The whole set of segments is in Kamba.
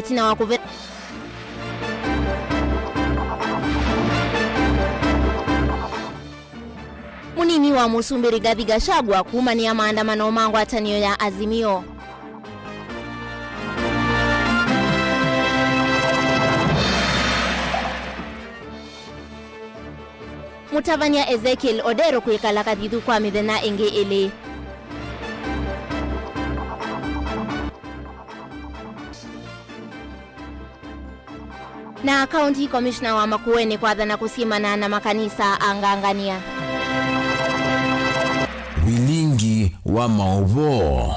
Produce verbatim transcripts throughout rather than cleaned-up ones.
ĩtina wa kũve. Mũnini wa mũsumbĩ Rigathi Gachagua kumanĩa maandamano ma ngwatanĩo ya Azimio. Mũtavany'a Ezekiel Odero kwĩkala kathithu kwa mĩthenya ĩngĩ ĩlĩ. Na County Commissioner wa Makueni kwathana kũsyĩmana na makanisa angangania. Vilingi wa maũvoo.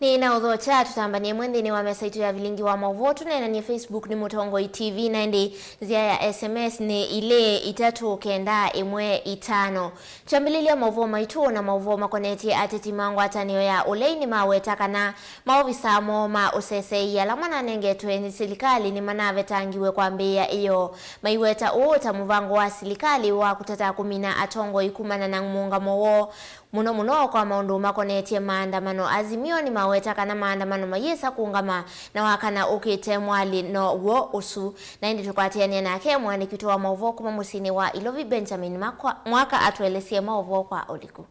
Nĩ na ũthokya tũtambanie ĩmwe nthĩnĩ wa mesa itũ ya vilingi wa maũvoo. Tũneenanie Facebook nĩ Mũtongoi T V, na ĩndĩ nzĩa ya S M S nĩ ilĩ itatũ kenda ĩmwe itano. Kyambĩlĩlya maũvoo maitũ na maũvoo makonetye ateti ma ngwatanĩo ya ũlei nĩmaweta kana maovisaa moo ma ũseseei ala mananengetwe nĩ silikalĩ nĩmanavetangiwe kwambĩĩa ĩyoo. Maiweta ũũ ta mũvango wa silikalĩ wa kũtata kũmina atongoi kumana na mũũngamo woo, mũno mũno kwa maũndũ makonetye maandamano. Azimio nĩmaweta kana maandamano mayĩsa kũũngama na wakana ũkĩte mwalĩ now'o ũsu. Na ĩndĩ tũkwatĩanĩa nake mũandĩki witũ wa maũvoo kuma mũsyĩnĩ wa Ilovi, Benjamin Makwa-, Mwaka, atũelesye maũvoo kwa ũliku.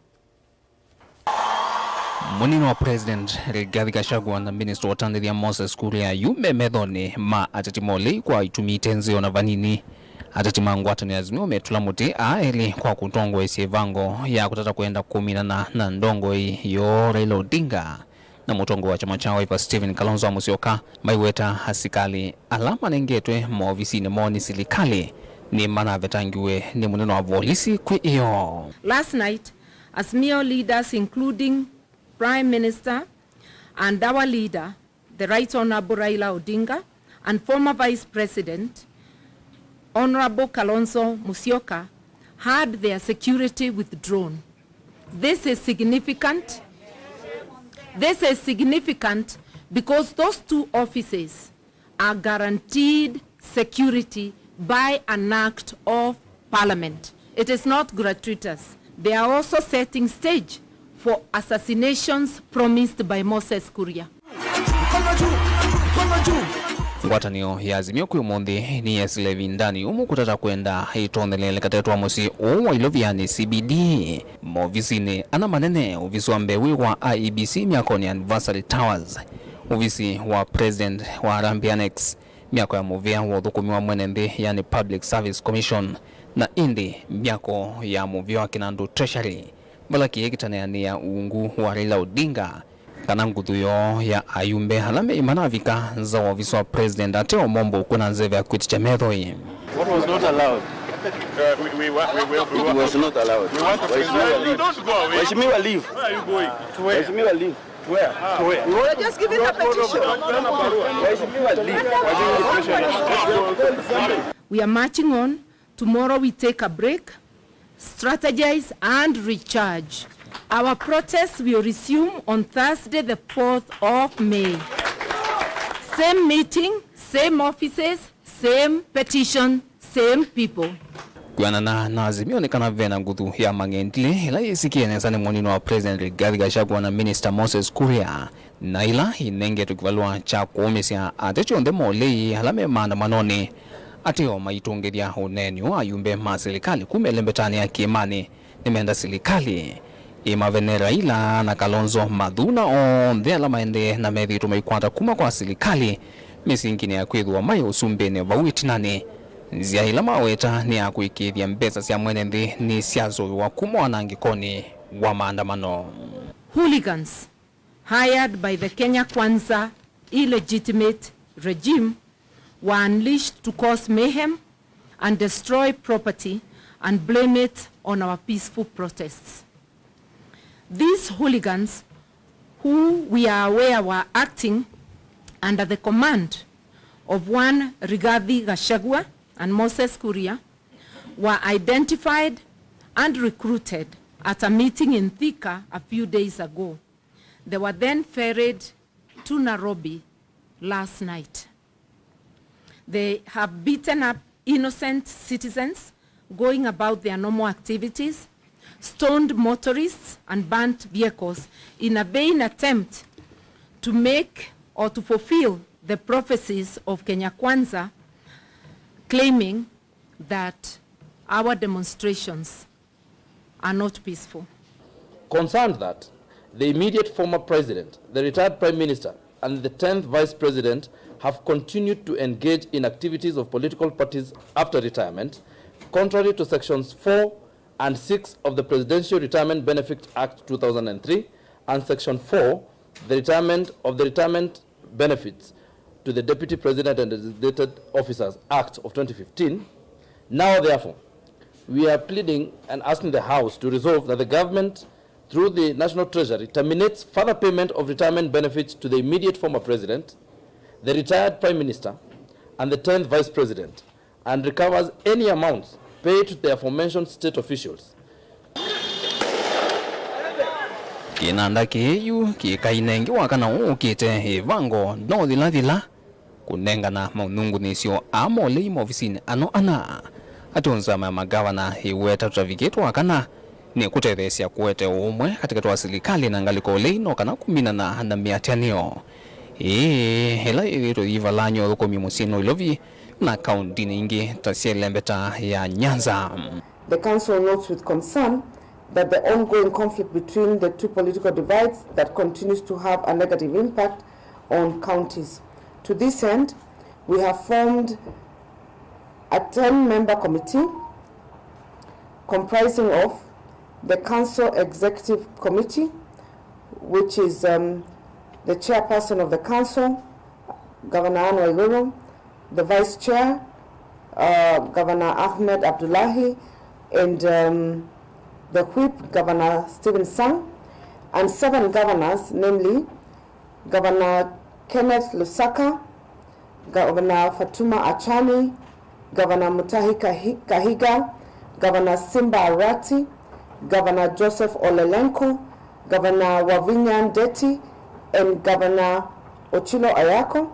Mũnini wa President Rigathi Gachagua na Minister wa Ũtandĩthya Moses Kuria yu me methonĩ ma ateti ma ũlei kwa itumi ite nzeo na vanini. Ateti ma ngwatanĩo ya Azimio metũla mũtĩ aa elĩ kwa kũtongoesya ĩvango ya kũtata kwenda kũminana na ndongoi yoo Raila Odinga na mũtongoi wa kyama kya Wiper Stephen Kalonzo Musyoka. Maiweta asikalĩ ala manengetwe maovisinĩ moo nĩ silikalĩ nĩmanavetangiwe nĩ mũnene wa volisi kwĩ ĩyoo. Last night, Azimio leaders, including Prime Minister and our leader, the Right Honorable Raila Odinga, and former Vice President, Honorable Kalonzo Musyoka, had their security withdrawn. This is significant. This is significant because those two offices are guaranteed security by an act of Parliament. It is not gratuitous. They are also setting stage for assassinations promised by Moses Kuria. Ngwatanĩo ya Azimio kwĩ ũmũnthĩ nĩyesĩle ĩvindanĩ ũmũ kũtata kwenda ĩtonelele katetwa mũsyĩ ũũ wa Ilovi, yani C B D. Maovisinĩ ana manene, ovisi wa mbee wĩ wa I E B C myakonĩ ya Anniversary Towers, ovisi wa President wa Harambee Annex, myako ya mũvĩa wa ũthũkũmi wa mwene nthĩ, yani Public Service Commission, na ĩndĩ myako ya mũvĩa wa kĩnandũ, Treasury, vala kĩĩ kĩtaneanĩa ungu wa Raila Odinga kana nguthu yoo ya ayumbe ala me manavika nza wa ovisi wa President ateo mombo kwĩna nzeve ya kwĩtĩkya methoi. What was not allowed? Uh, we, we, wa- we, we, we, It wa- was not allowed. We want to Waheshimiwa, leave. Don't go away. Waheshimiwa, leave. Where are you going? To where? Waheshimiwa, leave. To where? To where? We are just giving a petition. Waheshimiwa, leave. We are marching on. Tomorrow we take a break, strategize and recharge. Our protests will resume on Thursday, the fourth of May. Same meeting, same offices, same petition, same people. Kwĩanana na Azimio nĩ kana ve na nguthu ya mang'endilĩ ĩla yĩsikie nesa nĩ mũnini wa President Rigathi Gachagua na Minister Moses Kuria, na ila inengetwe kĩvalũa kya kũũmĩsya ateti onthe ma ũlei ala me maandamanonĩ ateo maitũngĩthya ũneeni wa ayumbe ma silikalĩ kuma ĩlembetanĩ ya kĩĩmanĩ. Nĩmenda silikalĩ ĩmavene Raila na Kalonzo, mathuna onthe ala maendee na methĩĩtwe maikwata kuma kwa silikalĩ mĩsinginĩ ya kwĩthĩwa maĩ ũsumbĩnĩ vau ĩtinanĩ. Nzĩa ĩla maweta nĩ ya kũĩkĩĩthya mbesa sya mwene nthĩ nĩsyasũvĩwa kuma wanangĩkonĩ wa maandamano. Hooligans hired by the Kenya Kwanza illegitimate regime were unleashed to cause mayhem and destroy property and blame it on our peaceful protests. These hooligans, who we are aware were acting under the command of one Rigathi Gachagua and Moses Kuria, were identified and recruited at a meeting in Thika a few days ago. They were then ferried to Nairobi last night. They have beaten up innocent citizens going about their normal activities, stoned motorists, and burnt vehicles in a vain attempt to make or to fulfill the prophecies of Kenya Kwanza, claiming that our demonstrations are not peaceful. Concerned that the immediate former president, the retired prime minister, and the tenth vice president have continued to engage in activities of political parties after retirement, contrary to sections four and six of the Presidential Retirement Benefit Act two thousand and three and section four, the retirement of the retirement benefits to the Deputy President and Designated Officers Act of twenty fifteen. Now, therefore, we are pleading and asking the House to resolve that the government, through the National Treasury, terminates further payment of retirement benefits to the immediate former president, the retired prime minister, and the tenth vice president, and recovers any amounts paid to the aforementioned state officials. Kĩnanda kĩĩ yu kĩkainengi wa kana ũũkĩte ĩvango no thilathila kũnengana maũnyungunyĩsyo aa molei maovisinĩ ano ana. Atĩ nzama ya magavana ĩweta tũtaviki twa kana nĩ kũtetheesya kũete ũũmwe katĩkatĩ wa silikalĩ na ngalĩko ũlei no kana kũminana na mĩatĩanĩo ĩĩ ĩla yĩthĩĩtwe yĩvalany'a ũthũkũmi mũsyĩnĩ wa Ilovi na kaũntinĩ ingĩ ta sya ĩlembeta ya Nyanza. The council notes with concern that the ongoing conflict between the two political divides that continues to have a negative impact on counties. To this end, we have formed a ten-member committee comprising of the Council Executive Committee, which is, um, the chairperson of the council, Governor Anne Waiguru, the vice chair, uh, Governor Ahmed Abdullahi, and, um, the whip, Governor Stephen Sang, and seven governors, namely Governor Kenneth Lusaka, Governor Fatuma Achani, Governor Mutahi Kahi-, Kahiga, Governor Simba Arati, Governor Joseph Ole Lenku, Governor Wavinya Ndeti, and Governor Ochilo Ayako.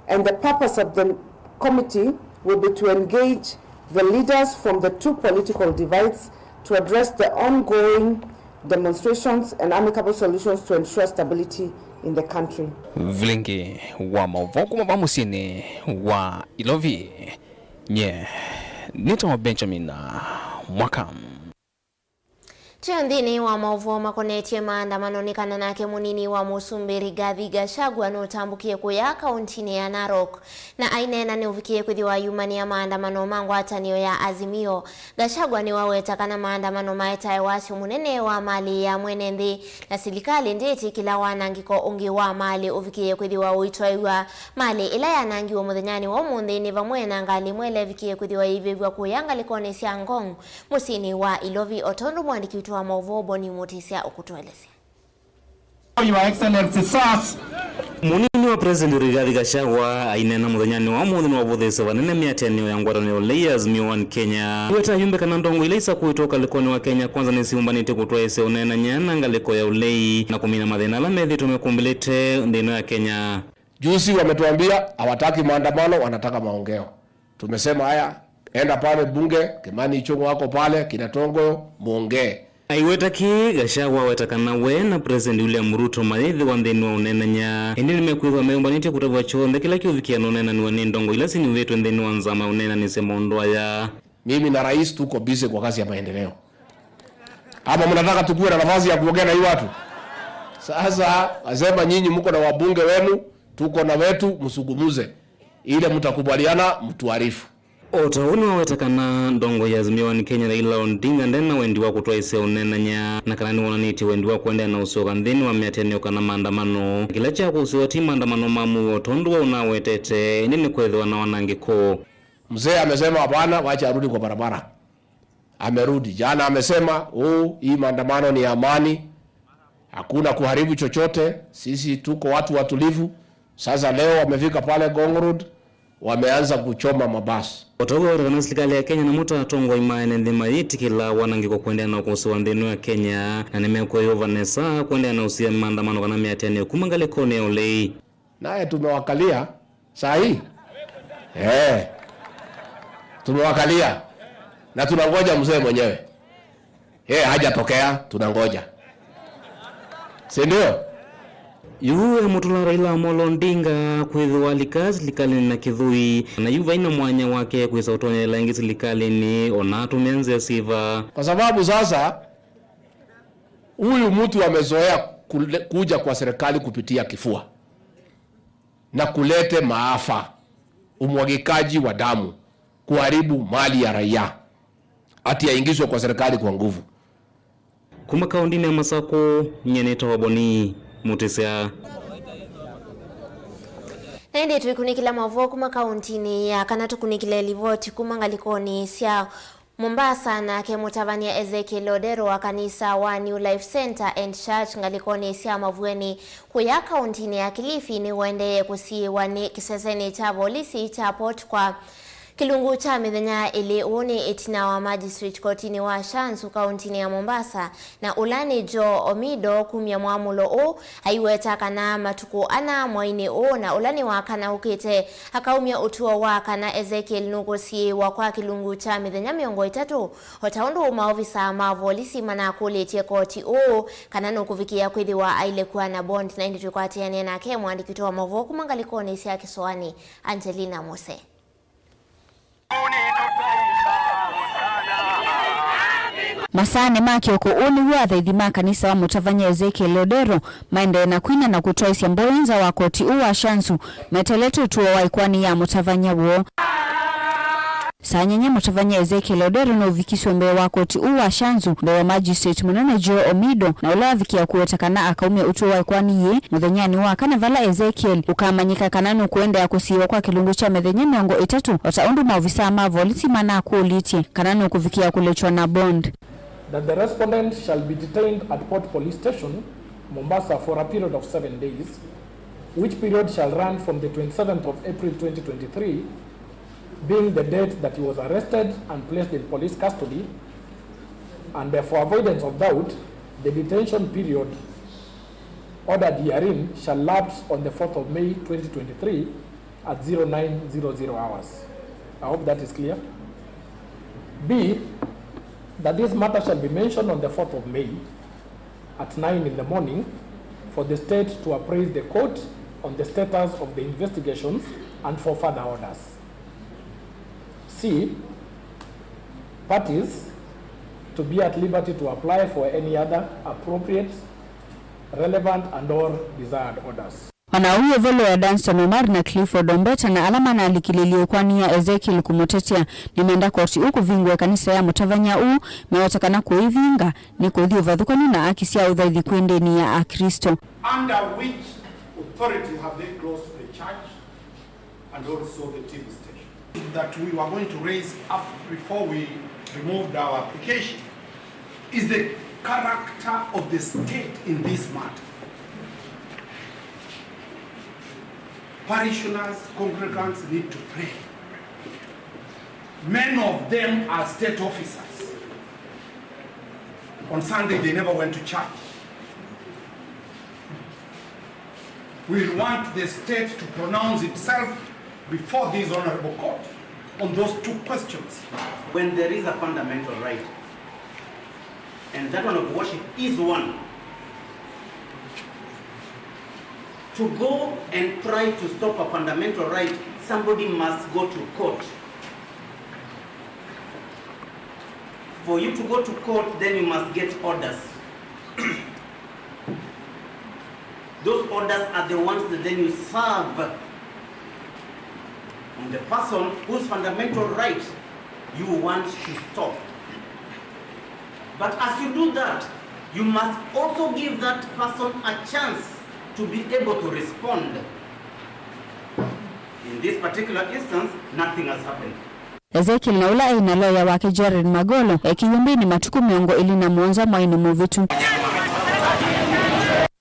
And the purpose of the committee will be to engage the leaders from the two political divides to address the ongoing demonstrations and amicable solutions to ensure stability in the country. Vilingi wa maũvoo kuma va mũsyĩnĩ wa Ilovi, nye nĩtawa Benjamin Mwaka. Twĩ nthĩnĩ wa maũvoo makonetye maandamano, nĩ kana nake mũnini wa mũsumbĩ Rigathi Gachagua nũtambũkie kũya kaũntinĩ ya Narok, na aineena nĩũvikĩe kwĩthĩwa ayumanĩa maandamano ma ngwatanĩo ya Azimio. Gachagua nĩwaweta kana maandamano maetae wasyo mũnene wa malĩ ya mwene nthĩ, na silikalĩ ndĩĩtĩkĩla wanangĩko ũngĩ wa malĩ ũvikĩe kwĩthĩwa ũitwaĩw'a. Malĩ ĩla yanangiwe mũthenyanĩ wa ũmũnthĩ nĩ vamwe na ngalĩ ĩmwe ĩla ĩvikĩe kwĩthĩwa yĩivĩvw'a kũya ngalĩkonĩ sya Ngong, mũsyĩnĩ wa Ilovi, o tondũ mũandĩki witũ wa maũvoo Boni Mutisya ũkũtũelesya. Your Excellency, sirs. Mũnini wa President Rigathi Gachagua aineena mũthenyanĩ wa ũmũnthĩ nĩwavũthĩĩsye vanene mĩatĩanĩo ya ngwatanĩo ũlei ya Azimio One Kenya. Iweta ayumbe kana ndongo ila isakũĩtwe ũkalĩkonĩ wa Kenya Kwanza nĩsiũmbanĩtye kũtwaĩĩsya ũneenany'a na ngalĩko ya ũlei na kũmina mathĩna ala methĩĩtwe mekũmbĩlĩte nthĩ ĩno ya Kenya. Juzi wametuambia hawataki maandamano, wanataka maongeo. Tumesema haya, enda pale bunge, Kimani Ichung'wa wako pale, kina Tongoyo, muongee. Aiweta kĩĩ, Gachagua aweta kana we na President William Ruto mayĩthĩwa nthĩnĩ wa ũneenany'a, ĩndĩ nĩmekwĩthĩwa meyũmbanĩtye kũtavw'a kyonthe kĩla kĩũvikĩa na ũneenanĩwa nĩ ndongo ila sinyuvĩtwe nthĩnĩ wa nzama ya ũneenanĩsya maũndũ aya. Mimi na rais tuko busy kwa kazi ya maendeleo. Ama mnataka tukuwe na nafasi ya kuongea na hii watu? Sasa nasema nyinyi mko na wabunge wenu, tuko na wetu, msungumuze. Ile mtakubaliana, mtuarifu. O ta ũu nĩwaweta kana ndongo ya Azimio One Kenya Raila Odinga nde na wendi wa kũtwaĩsya ũneenany'a, na kana nĩwonanĩtye wendi wa kũendeea na ũsyoka nthĩnĩ wa mĩatĩanĩo kana maandamano. Kĩla kya kũsĩwa ti maandamano ma mũuo o tondũ we ũnawetete, ĩndĩ nĩ kwĩthĩwa na wanangĩko. Mzee amesema hapana, wacha arudi kwa barabara. Amerudi. Jana amesema, "Oh, hii maandamano ni ya amani. Hakuna kuharibu chochote. Sisi tuko watu watulivu." Sasa leo wamefika pale Ngong Road, wameanza kuchoma mabasi. O ta ũu waweta kana silikalĩ ya Kenya namo ta atongoi ma ene nthĩ mayĩtĩkĩla wanangĩko kũendeea na ũkũsĩwa nthĩ ĩno ya Kenya, na nĩmekwĩyũva nesa kũendeea na ũsia maandamano kana mĩatĩanĩo kuma ngalĩkonĩ ya ũlei. Naye tumewakalia saa hii. Eh. Tumewakalia. Na tunangoja mzee mwenyewe. Yeye hajatokea, tunangoja. Si ndio? Yu emũtũla Raila Amolo Odinga kwĩthĩwa alika silikalĩnĩ na kĩthũi, na yu vaina mwanya wake kwĩsa ũtonyeela ĩngĩ silikalĩnĩ, ona atũmĩa nzĩa syĩva. Kwa sababu sasa huyu mtu amezoea kule-, kuja kwa serikali kupitia kifua na kulete maafa, umwagikaji wa damu, kuharibu mali ya raia, ati aingizwe kwa serikali kwa nguvu. Kuma kaũntĩnĩ ya Masakũ, nyie nĩtawa Boni Mũtĩsya. Na ĩndĩ tũikunĩkĩla maũvoo kuma kaũntĩnĩ ya, kana tũkunĩkĩle livoti kuma ngalĩkonĩ sya Mombasa, nake mũtavany'a Ezekiel Odero wa kanisa wa New Life Center and Church ngalĩkonĩ sya Mavueni kũya kaũntĩnĩ ya Kilifi nĩũendee kũsiĩĩwa nĩ kĩsesenĩ kya volisi kya Port kwa kĩlungu kya mĩthenya ĩlĩ. Ũũ nĩ ĩtina wa magistrate kotinĩ wa Shanzu kaũntĩnĩ ya Mombasa, na ũla nĩ Joe Omido kumya mwamũlo ũũ aiweta kana matukũ ana mweinĩ ũũ, na ũla nĩ wa kana ũkĩte, akaumya ũtuo wa kana Ezekiel nũkũsiĩĩwa kwa kĩlungu kya mĩthenya mĩongo ĩtatũ, o ta ũndũ maovisa ma volisi manakũlĩtye koti ũũ kana nũkũvikĩĩa kwĩthĩwa ailekwa na bond. Na ĩndĩ twĩkwatĩanĩa nake mũandĩki witũ wa maũvoo kuma ngalĩkonĩ sya kĩsoanĩ, Angelina Mose. Masaanĩ ma kĩoko ũũ nĩw'o athaithi ma kanisa wa mũtavany'a Ezekiel Odero maendee na kwina na kũtwaĩsya mboya nza wa koti ũũ wa Shanzu meteelete ũtuo wa ĩkoani ya mũtavany'a woo. Saa nyanya mũtavany'a Ezekiel Odero nũvikiswe mbee wa koti ũũ wa Shanzu, mbee wa magistrate mũnene Joe Omido, na ũla wavikĩa kũweta kana akaumya ũtuo wa ĩkoani yĩĩ mũthenyanĩ wa kana, vala Ezekiel ũkamanyĩka kana nũkũendeea kũsiĩĩwa kwa kĩlungu kya mĩthenya mĩongo ĩtatũ, o ta ũndũ maovisaa ma volisi manakũlĩtye, kana nũkũvikĩa kũlekya na bond. That the respondent shall be detained at Port Police Station, Mombasa, for a period of seven days, which period shall run from the twenty-seventh of April twenty twenty-three, being the date that he was arrested and placed in police custody, and, uh, for avoidance of doubt, the detention period ordered herein shall lapse on the fourth of May twenty twenty-three at zero nine zero zero hours. I hope that is clear. B, that this matter shall be mentioned on the fourth of May at nine in the morning for the state to apprise the court on the status of the investigations and for further orders. C, parties to be at liberty to apply for any other appropriate, relevant and or desired orders. O na ũu, ĩvolo ya Dunstan Omari na Clifford Ombeta na ala manalikĩlĩlye ĩkoani ya Ezekiel kũmũtetea, nĩmenda koti ũũ kũvingũa ĩkanisa ya mũtavany'a ũũ, meweta kana kũĩvinga nĩ kũthi ũvathũkany'o na aki sya ũthaithi kwĩ ndĩni ya Aklĩsto. Under which authority have they closed the church and also the T V station? That we were going to raise up before we removed our application is the character of the state in this matter. Parishioners, congregants need to pray. Many of them are state officers. On Sunday, they never went to church. We want the state to pronounce itself before this honorable court on those two questions. When there is a fundamental right, and that one of worship is one, to go and try to stop a fundamental right, somebody must go to court. For you to go to court, then you must get orders. Those orders are the ones that then you serve on the person whose fundamental right you want to stop. But as you do that, you must also give that person a chance to be able to respond. In this particular instance, nothing has happened. Ezekiel na ũla aĩ na loya wake Jared Magolo ekĩiwe mbĩnĩ matukũ mĩongo ĩlĩ na mũonza mwainĩ mũvĩtu.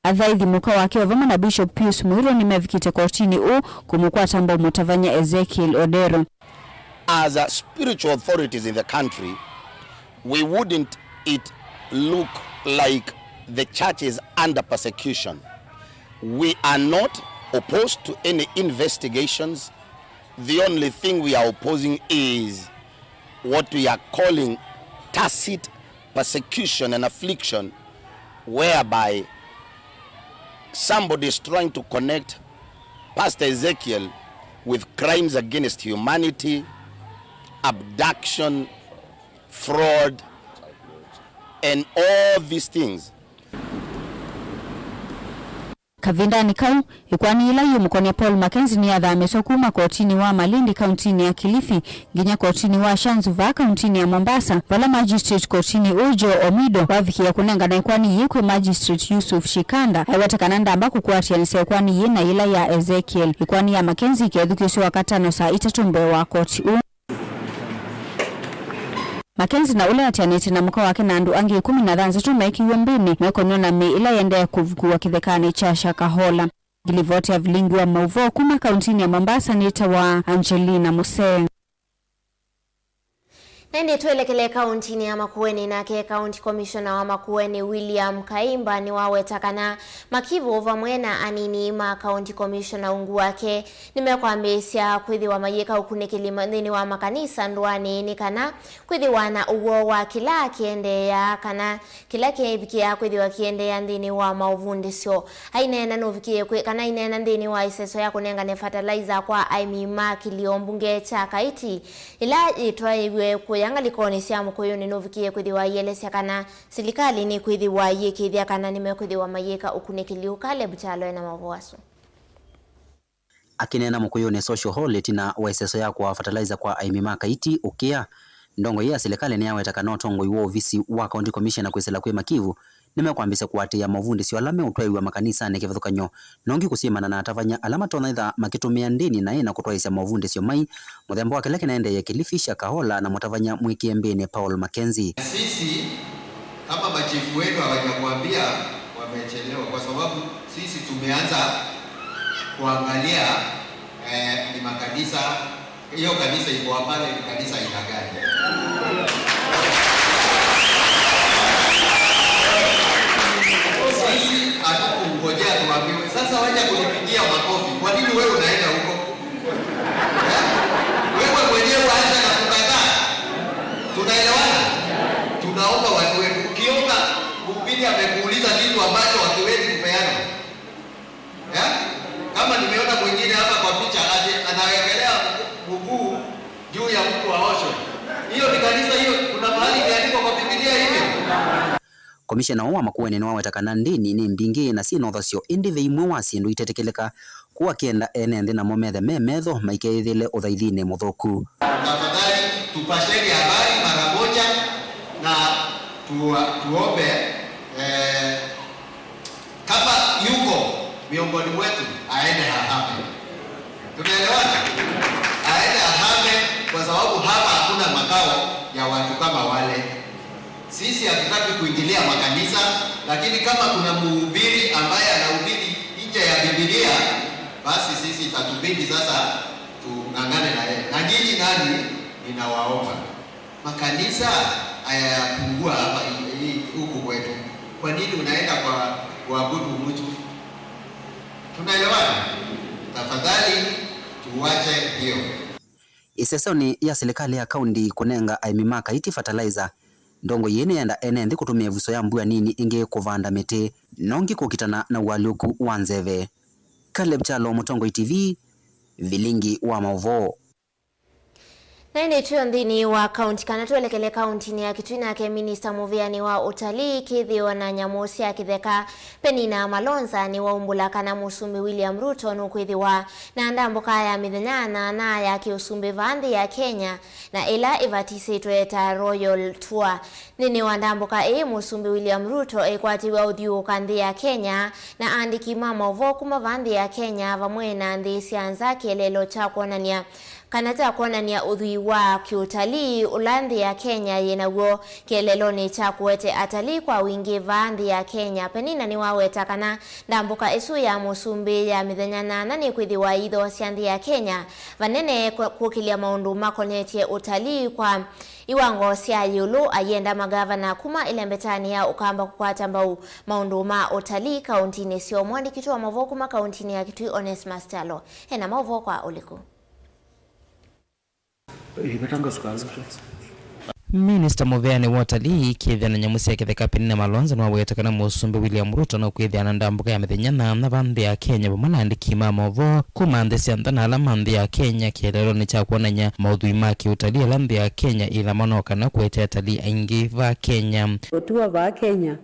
Athaithi, mũka wake o vamwe na Bishop Pius Mũirũ nĩmevikĩte kotinĩ ũũ kũmũkwata mbau mũtavany'a Ezekiel Odero. As a spiritual authorities in the country, we wouldn't it look like the church is under persecution. We are not opposed to any investigations. The only thing we are opposing is what we are calling tacit persecution and affliction, whereby Somebody is trying to connect Pastor Ezekiel with crimes against humanity, abduction, fraud, and all these things. Kavindanĩ kau, ĩkoani yĩla yĩũmũkonĩa Paul Mackenzie nĩyathamiswe kuma kotinĩ wa Malindi kauntinĩ ya Kilifi nginya kotinĩ wa Shanzu vaa kauntinĩ ya Mombasa, vala magistrate kotinĩ ũũ Joe Omido wavikĩie kũnengana ĩkoani yĩĩ kwĩ magistrate Yusuf Shikanda, aiweta kana ndamba kũkwatĩanĩsya ĩkoani yĩĩ na yĩla ya Ezekiel. Ĩkoani ya Mackenzie ĩkethukĩĩsw'a Wakatano saa itatũ mbee wa koti ũũ. Mackenzie na ũla atianĩte na mũka wake na andũ angĩ ĩkũmi na thanthatũ meekĩiwe mbĩnĩ mekonwa na mĩĩ ĩla ĩendee kũvukuwa kĩthekanĩ kya Shakahola. Ngilivoti ya vilingi wa maũvoo kuma kauntinĩ ya Mombasa nĩtawa Angelina Musee. Na ĩndĩ twelekele kauntinĩ ya Makueni, nake County Commissioner wa Makueni William Kaimba nĩwaweta kana Makivu vamwe na anini ma County Commissioner ungu wake nĩmekwambĩĩsya kwĩthĩwa mayĩka ũkunĩkĩli ma-, nthĩnĩ wa makanisa ndũanĩ nĩ kana kwĩthĩwa na ũw'o wa kĩla kĩendeea kana kĩla kĩvikĩaa kwĩthĩwa kĩendeea nthĩnĩ wa maũvundĩsyo. Aineena nũvikĩe kwĩ-, kana aineena nthĩnĩ wa ĩseso ya kũnengane fertilizer kwa aĩmi ma kĩlio mbunge kya Kaiti, ĩla yĩtwaĩwe kũya ngalĩkonĩ sya Mũkũyũnĩ, nũvikĩe kwĩthĩwa aielesya kana silikalĩ nĩkwĩthĩwa ĩyĩkĩĩthya kana nĩmekwĩthĩwa mayĩka ũkunĩkĩli ũũ. Caleb Kyalo ena maũvoo asu. Akĩneena Mũkũyũnĩ Social Hall ĩtina wa ĩseso ya kũaa fertilizer kwa aĩmi ma Kaiti ũkĩa, ndongoi ya silikalĩ nĩyaweta kana ũtongoi wa ovisi wa County Commissioner kwĩsĩla kwĩ Makivu nĩmekwambĩĩsya kũatĩĩa maũvundĩsyo ala meũtwaĩw'a makanisanĩ kĩvathũkany'o, nongi kũsyĩmana na atavany'a ala matonya ĩtha makĩtũmĩa ndĩni naĩ na kũtwaĩĩsya maũvundĩsyo mai, mũthemba wa kĩla kĩnaendeeie Kilifi, Shakahola na mũtavany'a mwĩkĩe mbĩnĩ Paul Mackenzie. Sisi kama machifu wetu hawajakuambia, wamechelewa, kwa sababu sisi tumeanza kuangalia, eh, ni makanisa, hiyo kanisa iko pale, ni kanisa aina gani? Sisi hatukungojea tuambiwe. Sasa wacha kunipigia makofi. Kwa nini wewe unaenda huko? Wewe mwenyewe anza na kukataa. Tunaelewana? Tunaomba watu wetu. Ukiona mhubiri amekuuliza kitu ambacho hakiwezi kupeana, eh? Kama nimeona mwingine hapa kwa picha ati anawekelea mguu juu ya mtu aoshwe. Hiyo ni kanisa hiyo? Kuna mahali imeandikwa kwa Biblia hivyo? Komishena ũũ wa Makueni nĩwaweta kana ndĩni nĩ mbingĩ na syĩ na ũthasyo, ĩndĩ ve imwe wa syĩndũ itetĩkĩlĩka, kũu akĩenda ene nthĩ namo methe me metho maikeĩthĩle ũthaithinĩ mũthũku. Tafadhali tupasheni habari mara moja na tuwa-, tuombe, eh, kama yuko miongoni mwetu aende ahame. Tunaelewana? Aende ahame kwa sababu hapa hakuna makao ya watu kama wale. Sisi hatutaki kuingilia makanisa, lakini kama kuna mhubiri ambaye anahubiri nje ya Biblia, basi sisi itatubidi sasa tung'ang'ane na yeye. Na nyinyi nani, ninawaomba. Makanisa hayapungua hapa hi-, hi-, huku kwetu. Kwa nini unaenda kwa kuabudu mtu? Tunaelewana? Tafadhali tuwache hiyo. Ĩsesonĩ ya silikalĩ ya kaunti kũnenga aĩmi ma Kaiti fertilizer, ndongoi yĩĩ nĩyenda ene nthĩ kũtũmĩa ĩvuso ya mbua nini ĩngĩ kũvanda mĩtĩ, nongi kũkitana na ũalyũku wa nzeve. Caleb Kyalo, Mũtongoi T V, vilingi wa maũvoo. Na ĩndĩ twĩ o nthĩnĩ wa kaunti, kana twelekele kauntinĩ ya Kitui, nake minista mũvĩanĩ wa ũtalii, kĩthĩo na nyamũ sya kĩtheka, Penina Malonza, nĩwaumbũla kana Mũsumbĩ William Ruto nũkwĩthĩwa na ndambũka ya mĩthenya nyanya ya kĩũsumbĩ vaa nthĩ ya Kenya, na ĩla ĩvatisĩtwe ta Royal Tour. Nthĩnĩ wa ndambũka ĩĩ, Mũsumbĩ William Ruto ekwatĩw'a ũthyũũka nthĩ ya Kenya na aandĩki ma maũvoo kuma vaa nthĩ ya Kenya vamwe na nthĩ sya nza kĩeleelo kya kwonany'a kana kya kwonany'a ũthwii wa kĩũtalii ũla nthĩ ya Kenya yĩ naw'o kĩeleelonĩ kya kũete atalii kwa wingĩ vaa nthĩ ya Kenya. Penina nĩwaweta kana ndambũka ĩsu ya Mũsumbĩ ya mĩthenya nyanya nĩkwĩthĩwa ĩithoosya nthĩ ya Kenya vanene kũ-, kũkĩlya maũndũ makonetye ũtalii kwa iwango sya ĩũlũ, ayenda magavana kuma ĩlembetanĩ ya Ũkamba kũkwata mbau maũndũ ma ũtalii kauntinĩ syoo. Mwandĩki witũ wa maũvoo kuma kauntinĩ ya Kitui, Onesmus Kyalo, ena maũvoo kwa ũliku. Imetangazwa kazi. Minista mũveanĩ wa ũtalii, kĩthĩa na nyamũ sya kĩtheka Penina Malonza nĩwaweta kana Mũsumbĩ William Ruto nũkwĩthĩa na ndambũka ya mĩthenya nyanya va nthĩ ya Kenya vamwe na andĩki ma maũvoo kuma nthĩ sya nza na ala ma nthĩ ya Kenya kĩeleelonĩ kya kwonany'a maũthwii ma kĩũtalii ala nthĩ ya Kenya ĩthama no kana kũete atalii aingĩ va Kenya. Ũtua vaa Kenya,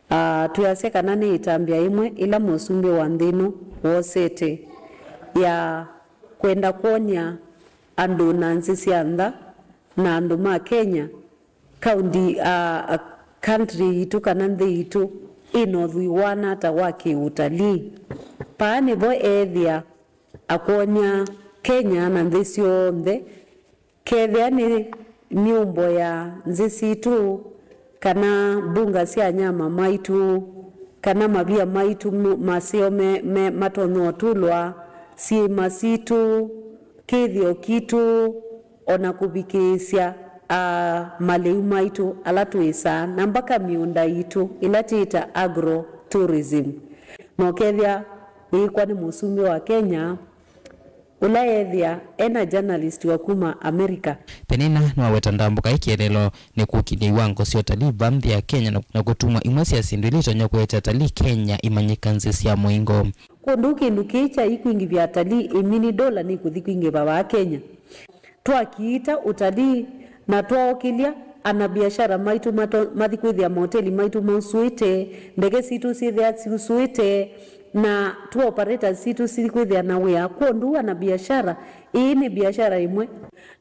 ah, twĩasya kana nĩ ĩtambya ĩmwe ĩla mũsumbĩ wa nthĩ ĩno wosete ya kwenda kwony'a andũ na nthĩ sya nza na andũ ma Kenya, kaunti, ah, ah, country yitũ kana nthĩ yitũ ĩna ũthwii waana ata wa kĩũtalii. Paa nĩvo eethĩa akwony'a Kenya na nthĩ syonthe, kethĩa nĩ myũmbo ya nthĩ sitũ, kana mbunga sya nyama maitũ, kana mavia maitũ, m-, maseo me, me, matonya ũtũlwa, syĩma sitũ, kĩthĩo kitũ, o na kũvikĩĩsya, a, malĩu maitũ ala twĩsaa, na mbaka mĩũnda yitũ ĩla twĩta agro tourism. Na ũkethĩa wĩĩkwa nĩ mũsumbĩ wa Kenya, ũla eethĩa e na journalist wa kuma America. Penina nĩwaweta ndambũka ĩ kĩeleelo nĩ kũkilyĩ iwango sya ũtalii va nthĩ ya Kenya na, na kũtumwa imwe sya syĩndũ ila itonya kũete atalii Kenya imanyĩka nzĩ sya mũingo. Kwondũ kĩndũ kĩĩ kya ikwingĩvya atalii ĩmini ndola nĩkũthi kwingĩva vaa Kenya. Twakiita ũtalii na twaokĩlya anabiashara maitũ mato-, mathi kwĩthĩa mahoteli maitũ mausũĩte, ndege sitũ syĩthĩa siusũĩte, na tour operators sitũ sithi kwĩthĩa na wĩa. Kwondũ anabiashara, ĩĩ nĩ biashara ĩmwe.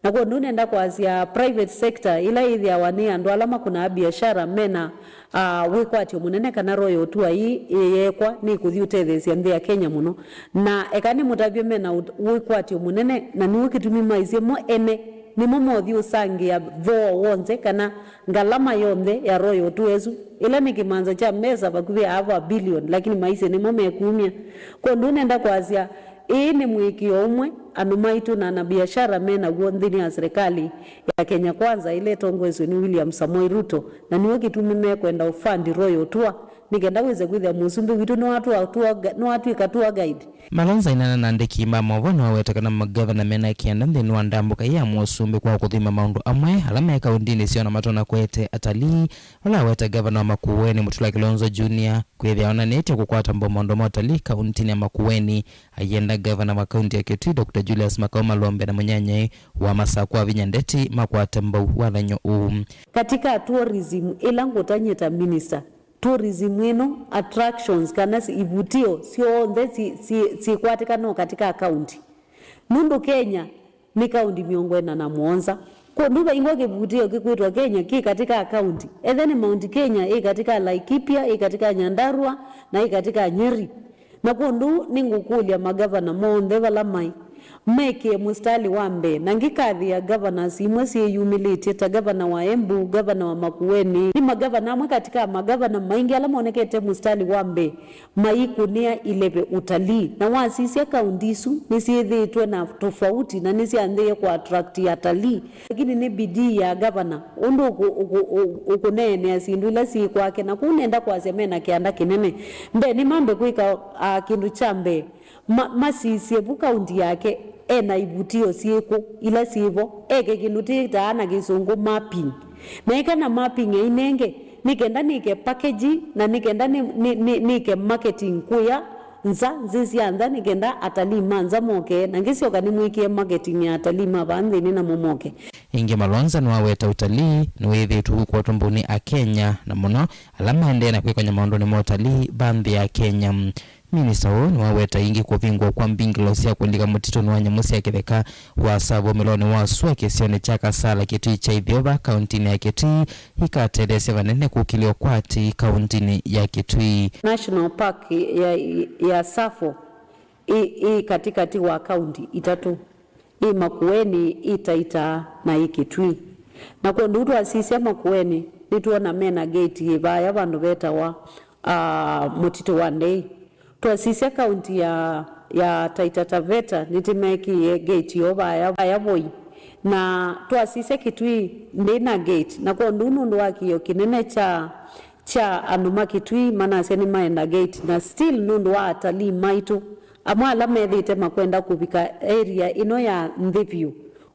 Na kwondũ nenda kwasya private sector, ĩla yĩthĩawa nĩ andũ ala makũnaa biashara mena, ah, wĩkwatyo mũnene, kana Royal Tour ĩĩ ĩyekwa nĩkũthi ũtetheesya nthĩ ya Kenya mũno. Na eka nĩmũtavye mena ũt-, wĩkwatyo mũnene, na nĩw'o kĩtumi maisye mo ene nĩmo mothi ũsangĩa thoo w'onthe kana ngalama yonthe ya Royal Tour ĩsu, ĩla nĩ kĩmanza kya mbesa vakuvĩ half a billion, lakini maisye nĩmo mekumya. Kwondũ nenda kwasya, ĩĩ nĩ mũĩkĩĩo ũmwe andũ maitũ na anabiashara me naw'o nthĩnĩ ya serikali ya Kenya Kwanza ĩla ĩtongoesw'e nĩ William Samoei Ruto, na nĩw'o kĩtumi mekwenda ũfund Royal Tour, nĩ kenda wĩse kwĩthĩa mũsumbĩ witũ nĩwatw'a tour gu-, nĩwatw'ĩka tour guide. Malonza ainena na andĩki ma maũvoo nĩwaweta kana magavana mena kĩanda nthĩnĩ wa ndambũka ya mũsumbĩ kwa kũthima maũndũ amwe ala me kaũntĩnĩ syoo na matonya kũete atalii, ũla aweta gavana wa Makueni Mutula Kilonzo Junior kwĩthĩa onanĩtye kũkwata mbau maũndũ ma ũtalii kaũntĩnĩ ya Makueni. Ayenda gavana wa kaũntĩ ya Kitui Doctor Julius Makau Malombe na mũnyanyae wa Masakũ Wavinya Ndeti makwate mbau wathany'o ũũ. Katika tourism ĩla ngũtany'e ta minister, tourism ĩno, attractions kana si-, ivutio syonthe si-, si-, sikwatĩkana o katika kaunti. Nũndũ Kenya nĩ kaunti mĩongo ĩna na mũonza. Kwondũ vaingwa kĩvutio kĩkwĩtwa Kenya kĩ katika kaunti. Ethe nĩ Mount Kenya, ĩ katika Laikipia, ĩ katika Nyandarua, na ĩ katika Nyeri. Na kwondũ nĩngũkũlya magavana monthe vala maĩ, mekĩe mũsitalĩ wa mbee, na ngĩkathĩĩa governors imwe syĩyumĩlĩtye, ta gavana wa Embu, gavana wa Makueni. Nĩ magavana amwe katika magavana maingĩ ala monekete mũsitalĩ wa mbee maikũnĩa ileve utalii. Na wasisya kaunti isu nĩsyĩthĩĩtwe na tofauti na nĩsyanzĩĩe kũattract atalii. Lakini nĩ bidii ya gavana, ũndũ ũkũ-, ũkũ-, ũ-, ũkũneenea syĩndũ ila syĩ kwake, na kũu nenda kwasya mena kĩanda kĩnene. Mbee nĩmambe kwĩka, ah, kĩndũ kya mbee, ma-, masisye vu kaunti yake ena ivutio syĩkũ ila syĩ vo, eke kĩndũ twĩtaa na kĩsũngũ mapping. Na eka na mapping ainenge, nĩ kenda nĩke package, na nĩ kenda nĩ, nĩ, nĩ, nĩke marketing kũya nza, nzĩ sya nza, nĩ kenda atalii ma nza moke, na ngĩsyoka nĩmwĩkĩe marketing ya atalii ma vaa nthĩnĩ namo moke. Ĩngĩ Malonza nĩwaweta ũtalii nĩwĩthĩĩtwe ũkwatwa mbau nĩ Akenya, na mũno ala maendee na kwĩkany'a maũndũnĩ ma ũtalii va nthĩ ya Kenya. Minista ũũ nĩwaweta ĩngĩ kũvingwa kwa mbingĩlo sya kũlika mũtitũnĩ wa nyamũ sya kĩtheka wa Tsavo ũmĩlonĩ wa sua kĩsionĩ kya Kasala Kitui kya Itheo va kauntinĩ ya Kitui ikatetheesya vanene kũkĩlya ũkwati kauntinĩ ya Kitui. National Park ya, ya Tsavo ĩ, ĩ katĩkatĩ wa kaunti itatũ, ĩ Makueni, ĩ Taita, na ĩ Kitui. Na kwondũ twasisya Makueni, nĩtwona mena gate yĩ vaya vandũ vetawa, ah, Mũtitũ wa Ndei. Twasisya kaunti ya, ya Taita Taveta, nĩtĩmekĩie gate yoo vaya, vaya voi. Na twasisya Kitui, ndĩna gate. Na kwondũ nũndũ wa kĩĩo kĩnene kya, kya andũ ma Kitui, manasya nĩmaenda gate. Na still nũndũ wa atalii maitũ, amwe ala methĩĩte makwenda kũvika area ĩno ya nthĩ vyũ,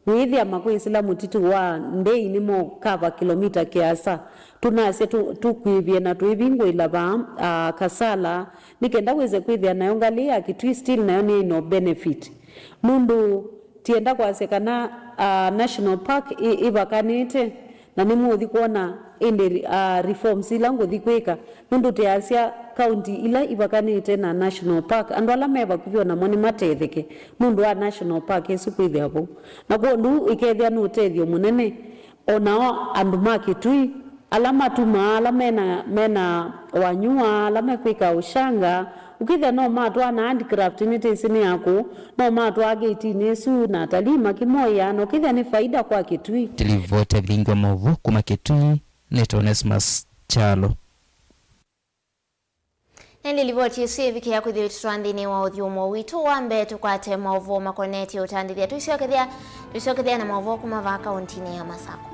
Wĩthĩa makwĩsĩla mũtitũ wa Ndei nĩmokava kĩlomita kĩasa. Tũnasya tũ-, tũkwĩvye na twĩvingũĩla vaa, aa, Kasala, nĩ kenda wĩse kwĩthĩa nayo ngalĩ ya Kitui still nayo nĩ no benefit. Nũndũ tienda kwasya kana, aa, National Park ĩ-, ĩvakanĩte, na nĩmũũthi kwona ĩndĩ, aa, reforms ila ngũthi kwĩka, nũndũ tĩasya kaunti ila ivakanĩte na National Park, andũ ala me vakuvĩ onamo nĩmatetheke nũndũ wa National Park ĩsu kwĩthĩa vau. Na kwoou ĩkethĩa nĩ ũtethyo mũnene. O nao andũ ma Kitui, ala matumaa, ala mena, mena wanyua, ala mekwĩka ũshanga, ũkĩthĩa no matwaa na handcraft nĩtĩsĩ nĩ yakũ, no matwaa gate-inĩ ĩsu na atalii makĩmoya, na ũkĩthĩa nĩ faida kwa Kitui. Tilivoti ya vilingi wa maũvoo kuma Kitui, nĩtawa Onesmus Kyalo. Na ĩndĩ livoti ĩsu yĩvikĩa kwĩthĩwa ĩtũtwaa nthĩnĩ wa ũthyũmũo witũ wa mbee, tũkwate maũvoo makonetye ũtandĩthya. Tũisyokethya, tũisyokethya na maũvoo kuma vaa kauntinĩ ya Masakũ.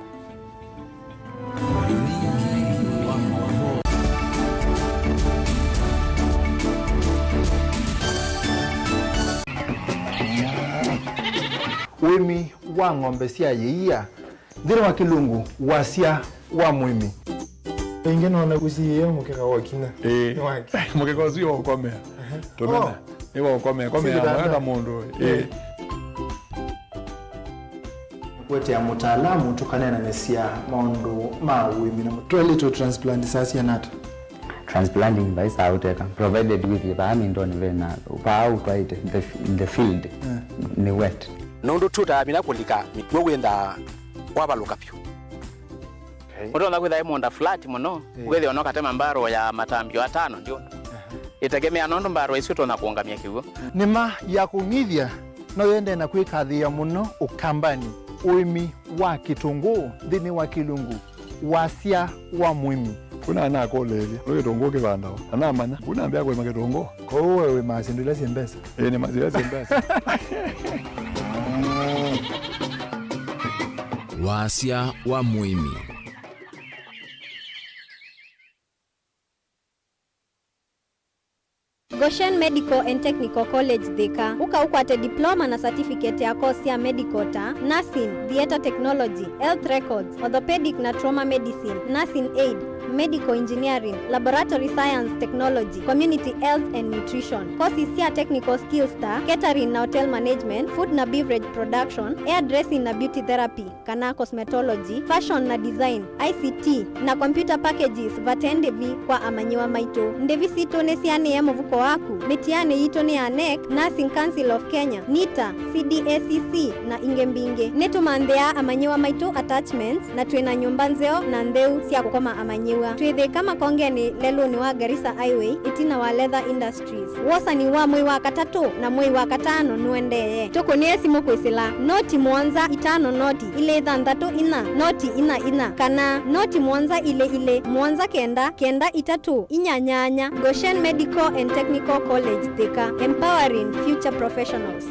Ũĩmi wa ng'ombe sya yĩia. Nthĩnĩ wa Kĩlungu, wasya wa mũĩmi. Ĩngĩ nona ũsiĩĩe mũkeka wa kinya. Ĩĩ. Nĩ wake. Mũkeka ũsu nĩ wa ũkomea. Tũmena. Oh. Nĩ wa ũkomea. Komea. Sivitanda. Mwana mũndũ. Ĩĩ. Ĩĩ. Kũetea mũtaalamu tũkaneenanĩsya maũndũ ma ũĩmi na mũ-, twaĩlĩte transplant saa siana ata? Transplanting vaisaa ũteka, provided wĩthĩe vaa mindonĩ vena, vaa ũtwaĩte, the, the field, eh, nĩ wet. Nũndũ tũtamina kũlika, nĩw'o wĩthaa wavalũka vyũ. Okay. Ũtonya kwĩtha ĩ mũũnda flat mũno, eh, ũkethĩa no katema mbarũ ya matambio atano ndio. Aha. Ĩtegemea nũndũ mbarũ isu ũtonya kũũngamya kĩw'ũ. Nĩma ya kũng'ithya no yende na kwĩkathĩĩa mũno Ũkambanĩ, ũĩmi wa kĩtũngũũ nthĩnĩ wa Kĩlungu. Wasya wa mũĩmi. Kuna anakũlĩĩlya, nĩ kĩtũngũũ kĩvandawa? Anamanya, kuna ambĩa kũĩma kĩtũngũũ. Kwoou we wĩmaa syĩndũ ila syĩ mbesa? Ĩĩ, nĩmaa ila syĩ mbesa. Wasya wa mũĩmi. Goshen Medical and Technical College Thika. Ũka ũkwate diploma na certificate ya course sya medical ta nursing, theatre technology, health records, orthopedic na trauma medicine, nursing aid, medical engineering, laboratory science technology, community health and nutrition. Courses sya technical skills ta catering na hotel management, food na beverage production, hairdressing na beauty therapy kana cosmetology, fashion na design, I C T, na computer packages vate ndĩvi kwa amanyĩw'a maitũ. Ndĩvi sitũ nĩsianĩe mũvuko waku. Mĩtianĩ yitũ nĩ ya nec, Nursing Council of Kenya, nita, C D A C C, na ingĩ mbingĩ. Nĩtũmanthĩaa amanyĩw'a maitũ attachments, na twĩ na nyũmba nzeo na ntheu sya kũkoma amanyĩw'a. Twĩ Thĩka Makongenĩ, lelũnĩ wa Garissa Highway, ĩtina wa Leather Industries. Wosani wa mwei wa katatũ na mwei wa katano nũendee. Tũkũnĩe simũ kwĩsĩla noti mũonza itano noti ilĩ thanthatũ inya noti inya inya kana noti mũonza ilĩ ilĩ mũonza kenda kenda itatũ inya nyanya. Goshen Medical and Technical College Thika, empowering future professionals.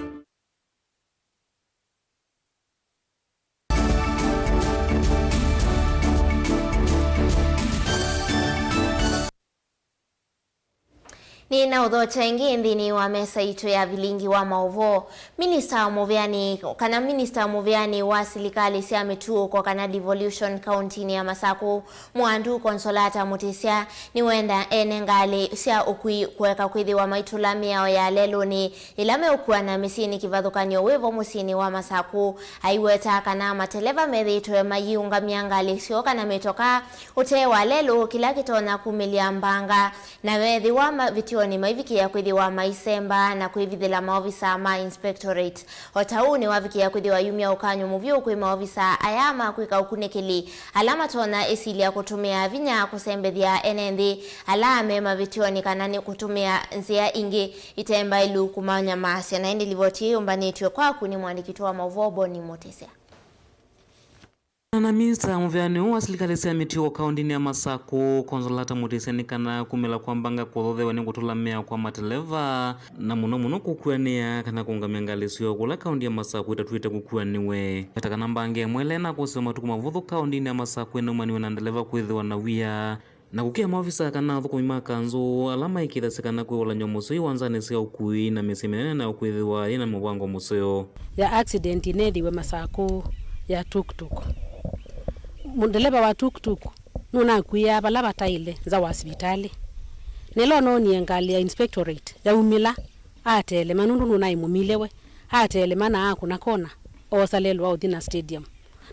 Nĩnaũthokya ĩngĩ nthĩnĩ wa mesa itũ ya vilingi wa maũvoo. Minista mũvĩanĩ, kana minista mũvĩanĩ wa silikalĩ sya mĩtuũko kana devolution kauntinĩ ya Masakũ, Mwandu Consolata Mũtĩsya, nĩwenda ene ngalĩ sya ũkui kũeka kwĩthĩwa maitũla mĩao ya lelũnĩ ĩla meũkuana mĩsyĩnĩ kĩvathũkany'o wĩvo mũsyĩnĩ wa Masakũ. Aiweta kana mateleva methĩĩtwe mayĩũngamya ngalĩ syoo kana mĩtokaa ũtee wa lelũ, kĩla kĩtonya kumĩlya mbanga, na meethĩwa mavĩtyonĩ maivikĩĩa kwĩthĩwa maisemba na kwĩvithĩla maovisa ma inspectorate. O ta ũu nĩwavikĩĩa kwĩthĩwa yumya ũkany'o mũvyũ kwĩ maovisa aya ma kwĩka ũkunĩkĩli ala matonya ĩsilya kũtũmĩa vinya kũsembethya ene nthĩ ala me mavĩtyonĩ kana nĩ kũtũmĩa nzĩa ingĩ ite mbaĩlu kũmanyamaasya. Na ĩndĩ livoti ĩĩ yũmbanĩtw'e kwaku nĩ mũandĩki witũ wa maũvoo Boni Mũtĩsya. Na minista mũvĩanĩ ũũ wa silikalĩ sya mĩtuo kaũndĩnĩ ya Masakũ, Consolata Mũtĩsya, nĩ kana kumĩla kwa mbanga kũthothewa nĩ kũtũla mĩao kwa mateleva, na mũno mũno kũkuanĩa kana kũũngamya ngalĩ syoo kũla kaũndĩ ya Masakũ ĩtatw'ĩte kũkuanĩwe. Weta kana mbanga ĩmwe ĩla ĩnakũsĩwe matukũ mavũthũ kaũndĩnĩ ya Masakũ ĩnaumaniwe na ndeleva kwĩthĩwa na wia Na kũkĩa maovisa kana athũkũmi ma kanzũ ala maĩkĩĩthasya kana kwĩ ũlany'o mũseo iwanzanĩ sya ũkui na mĩsyĩ mĩnene nayo kwĩthĩwa yĩna mũvango mũseo. Ya accident ĩneethiwe Masakũ ya tuktuk. Mũndeleva wa tuktuk nũnakuĩaa vala vataĩle nza wa sivitalĩ. Na ĩla ũnoonie ngalĩ ya inspectorate yaumĩla, aatelema nũndũ nũnaĩ mũmile we. Aatelema na akũna kona, oosa lelũ aũthi na stadium.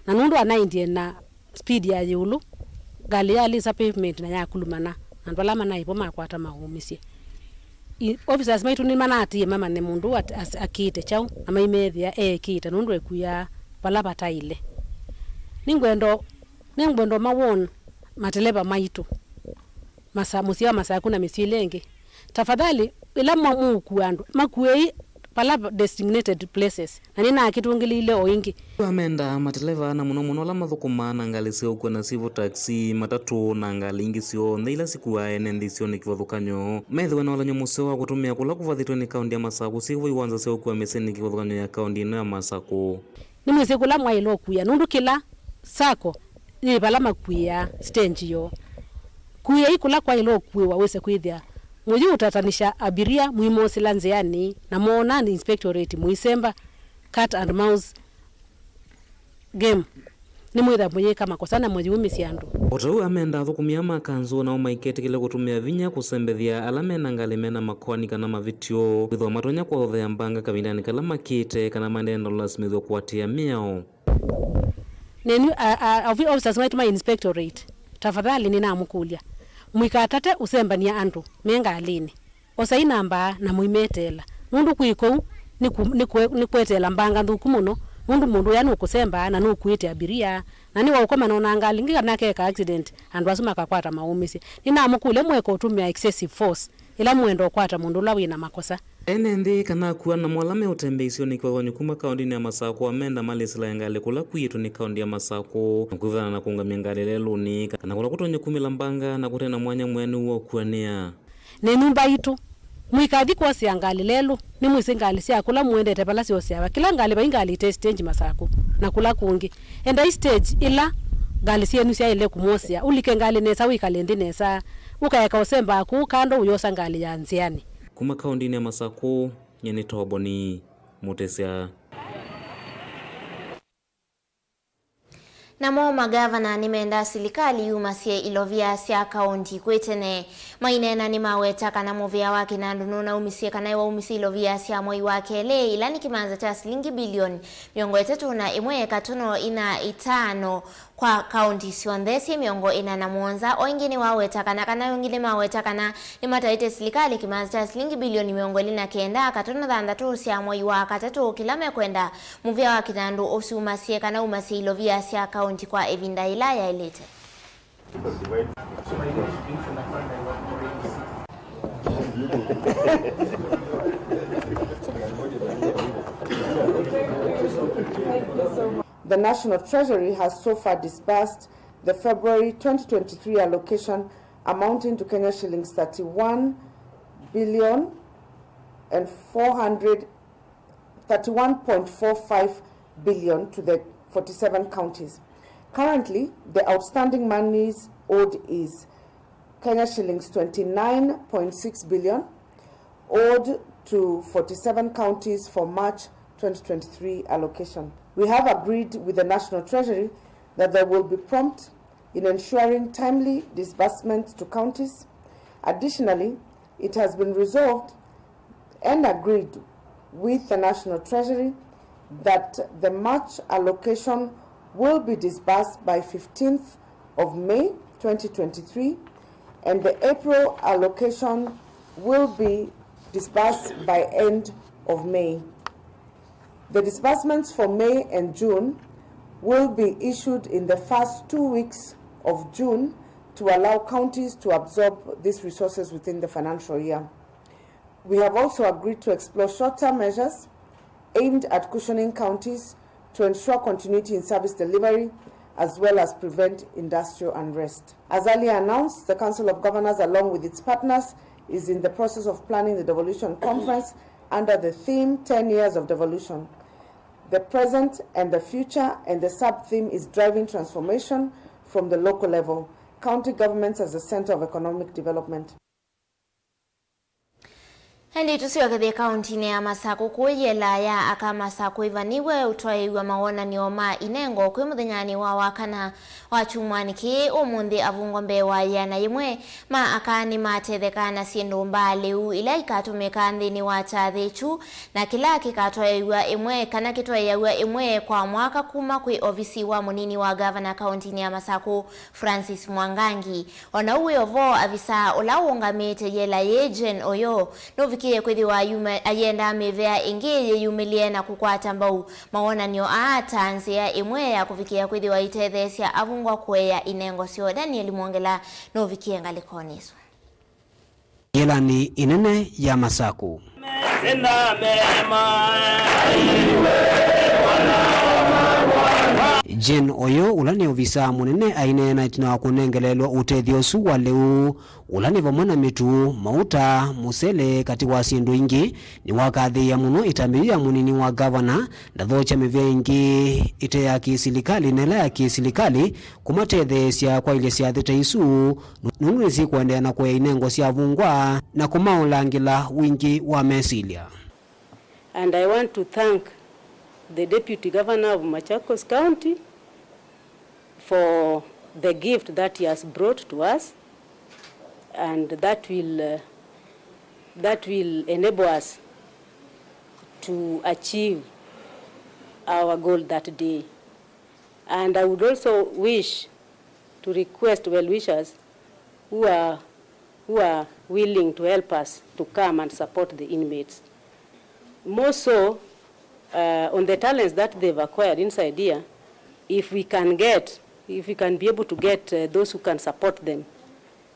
Na nũndũ anaendie na speed ya ĩũlũ, ngalĩ yalĩsa pavement na yakulumana, na andũ ala manaĩ vo makwata maũũmĩsye. I-, officers maitũ nĩmanatĩĩe mamanye mũndũ ũũ at-, as-, akĩĩte kyaũ, na maimeethĩa eekĩĩte nũndũ ekuĩaa vala vataĩle. Nĩngwenda, nĩngwenda ma warn mateleva maitũ, masa-, mũsyĩ wa Masakũ na mĩsyĩ ĩla ĩngĩ. Tafadhali, ĩla mwa-, mũũkua andũ, makuei vala designated places, na nĩnakĩtũngĩlĩile o ĩngĩ. Amenda mateleva, na mũno mũno ala mathũkũmaa na ngalĩ sya ũkua na civil taxi, matatũ, na ngalĩ ingĩ syonthe ila sikuaa ene nthĩ isionĩ kĩvathũkany'o, methĩwe na ũlany'o mũseo wa kũtũmĩa kũla kũvathĩtwe nĩ kaũnti ya Masakũ syĩ vo iwanza sya ũkua mĩsyĩnĩ kĩvathũkany'o ya kaũnti ĩno ya Masakũ. Nĩmwĩsĩ kũla mwaĩle ũkuĩa, nũndũ kĩla sacco yĩ vala makuĩaa, stage yoo. Kuĩai kũla kwaĩle ũkuĩwa wĩse kwĩthĩa mũyĩũtatanisha abiria mũimosĩla nzĩanĩ na moona inspectorate mũisemba cat and mouse game. Nĩmwĩthĩa mũyĩka makosa na mũyĩũmĩsya andũ. O ta ũu amenda athũkũmi aa ma kanzũ nao maiketĩkĩle kũtũmĩa vinya kũsembethya ala mena ngalĩ mena makoani kana mavĩtyo, kwĩthĩwa matonya kũaũthĩa mbanga kavindanĩ kala makĩte kana maendee na ũlasimĩthw'a kũatĩĩa mĩao. Nenyu, a, a, ofi-, officers maitũ ma inspectorate, tafadhali nĩnamũkũlya, mũikatate ũsembany'a andũ me ngalĩnĩ. Osai namba na mũimeteela, nũndũ kwĩ kũu nĩ ku-, nĩ kwe-, nĩ kweteela mbanga nthũku mũno, nũndũ mũndũ ũya nũkũsemba na nũkuĩte abiria, na nĩwaũkomana na ngalĩ ĩngĩ kana akeka accident, andũ asu makakwata maũmĩsye. Nĩnamũkũlya, mũeka ũtũmĩa excessive force ĩla mũenda ũkwata mũndũ ũla wĩ na makosa? Ene nthĩ kana akua namo ala meũtembea isionĩ kĩvathũkany'o kuma kaũndĩnĩ ya Masakũ amenda malĩsĩlae ngalĩ kũla kuĩtwe nĩ kaũndĩ ya Masakũ, na kwĩvana na kũũngamya ngalĩ lelũnĩ kana kũla kũtonya kumĩla mbanga na kũte na mwanya mwĩanĩu wa ũkuanĩa. Nenyu mbaitũ, mũikathi kwosea ngalĩ lelũ, nĩmwĩsĩ ngalĩ sya kũla mũendete vala syoseawa. Kĩla ngalĩ, vai ngalĩ ite stage Masakũ na kũla kũngĩ. Endai stage ĩla ngalĩ syenyu syaĩle kũmwosea, ũlike ngalĩ nesa, wĩkale nthĩ nesa, ũkaeka ũsembaa kũu kando ũyosa ngalĩ ya nzĩanĩ. Kuma kaũndĩnĩ ya Masakũ, nyie nĩ Toboni Mũtĩsya. Namo magavana nĩmenda silikalĩ yumasye ilovia sya kaũnti kwĩ tene. Maineena nĩmaweta kana mũvĩa wa Kinandu nũnaumisye kana nĩwaumisye ilovia sya mwei wa kelĩ, ila nĩ kĩmanza kya silingi bilioni mĩongo ĩtatũ na ĩmwe katono ina itano kwa kaũnti syonthe syĩ mĩongo ĩna na mũonza. O ĩngĩ nĩwaweta kana, kana ĩngĩ nĩmaweta kana nĩmataĩte silikalĩ kĩmanza kya silingi bilioni mĩongo ĩlĩ na kenda katono thanthatũ sya mwei wa katatũ, kĩla mekwenda mũvĩa wa Kinandu ũsumasye kana umasye ilovia sya kaũnti kwa ĩvinda yĩla yaĩlĩte. The National Treasury has so far disbursed the February twenty twenty-three allocation amounting to Kenya shillings thirty-one billion and four hundred, thirty-one point four five billion to the forty-seven counties. Currently, the outstanding monies owed is Kenya shillings twenty-nine point six billion, owed to forty-seven counties for March twenty twenty-three allocation. We have agreed with the National Treasury that they will be prompt in ensuring timely disbursement to counties. Additionally, it has been resolved and agreed with the National Treasury that the March allocation will be disbursed by fifteenth of May twenty twenty-three, and the April allocation will be disbursed by end of May. The disbursements for May and June will be issued in the first two weeks of June to allow counties to absorb these resources within the financial year. We have also agreed to explore short-term measures aimed at cushioning counties to ensure continuity in service delivery as well as prevent industrial unrest. As earlier announced, the Council of Governors, along with its partners, is in the process of planning the devolution conference under the theme ten years of devolution, the present and the future, and the sub-theme is driving transformation from the local level. County governments as a center of economic development. Ĩndĩ tũsyokethye kaũntinĩ ya Masakũ, kũu yela ya aka Masakũ ĩvanĩw'e ũtwaĩĩw'a mawonany'o ma inengo kwĩ mũthenyanĩ wa wakana wa kyumwanĩ kĩĩ. Ũmũnthĩ avungwa mbee wa ĩana yĩmwe ma aka nĩmatetheka na syĩndũ mbaalĩu ila ikatũmĩka nthĩnĩ wa kyathĩ kyu, na kĩla kĩkatwaĩĩw'a ĩmwe kana kĩtwaĩĩaw'a ĩmwe kwa mwaka kuma kwĩ ovisi wa mũnini wa ngavana kaũntinĩ ya Masakũ, Francis Mwangangi. O na ũu wĩ o vo, avisaa ũla ũũngamĩte yela yĩĩ, Jane Oyoo, nũvikĩie kwĩthĩwa ayuma-, ayenda mĩvea ĩngĩ yĩyumĩlye na kũkwata mbau mawonany'o aa ta nzĩa ĩmwe ya kũvikĩa kwĩthĩwa itetheesya avungwa kũea inengo syoo. Daniel Mwongela nũvikie ngalĩkonĩ ĩsu. Yelanĩ ĩnene ya Masakũ. Jane Oyoo, ũla nĩ ovisaa mũnene, aineena ĩtina wa kũnengeleelwa ũtethyo ũsu wa lĩu, ũla nĩ vamwe na mĩtu, mauta, mũsele, katĩ wa syĩndũ ingĩ. Nĩwakathĩĩa mũno ĩtambya yĩu ya mũnini wa ngavana, ndathokya mĩvea ĩngĩ ĩte ya kĩsilikalĩ na ĩla ya kĩsilikalĩ kũmatetheesya kwaĩlya syathĩ ta isu, nũndũ nĩsyĩkũendeea na kũea inengo sya avungwa na kũmaũlangĩla wingĩ wa mesilya. And I want to thank the Deputy Governor of Machakos County for the gift that he has brought to us, and that will, uh, that will enable us to achieve our goal that day. And I would also wish to request well-wishers who are, who are willing to help us to come and support the inmates. More so, uh, on the talents that they've acquired inside here, if we can get, if we can be able to get, uh, those who can support them,